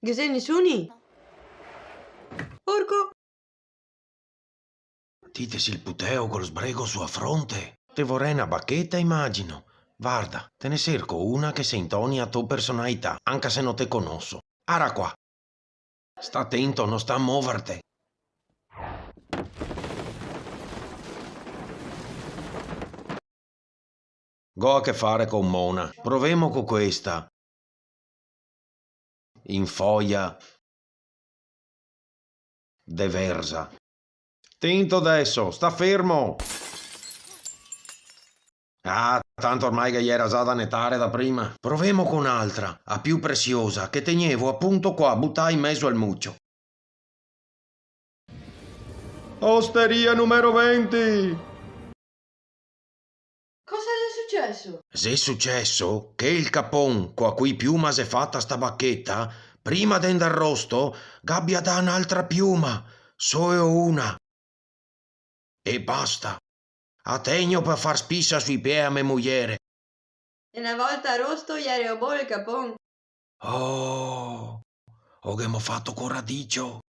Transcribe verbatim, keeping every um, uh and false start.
Ghe xe nisuni? Orco! Ti te si el puteo col sbrego su a fronte? Te vorè na bacheta, imagino. Varda, te ne serco una che se intoni a to personaità, anca se no te conoso. Ara qua. Sta tento, no sta moverte. Go a che fare co mona. Provemo co questa. In foia de verza. Tento deso, sta fermo! Ah, tanto ormai che iera za da netare da prima. Provemo co n'altra, a più presiosa, che tegnevo apunto qua, butà in mezo al mucio. Osteria numero venti! Cosa xe suceso? Xe suceso che el capon co a cui piuma xe fata sta bacheta, prima de ndar rosto, gabia dà n'altra piuma, soeo una. E basta. A tegno par far spisa sui pie a me mujere. E na volta rosto, iere bo el capon. Oh, o ghemo fato co radicio.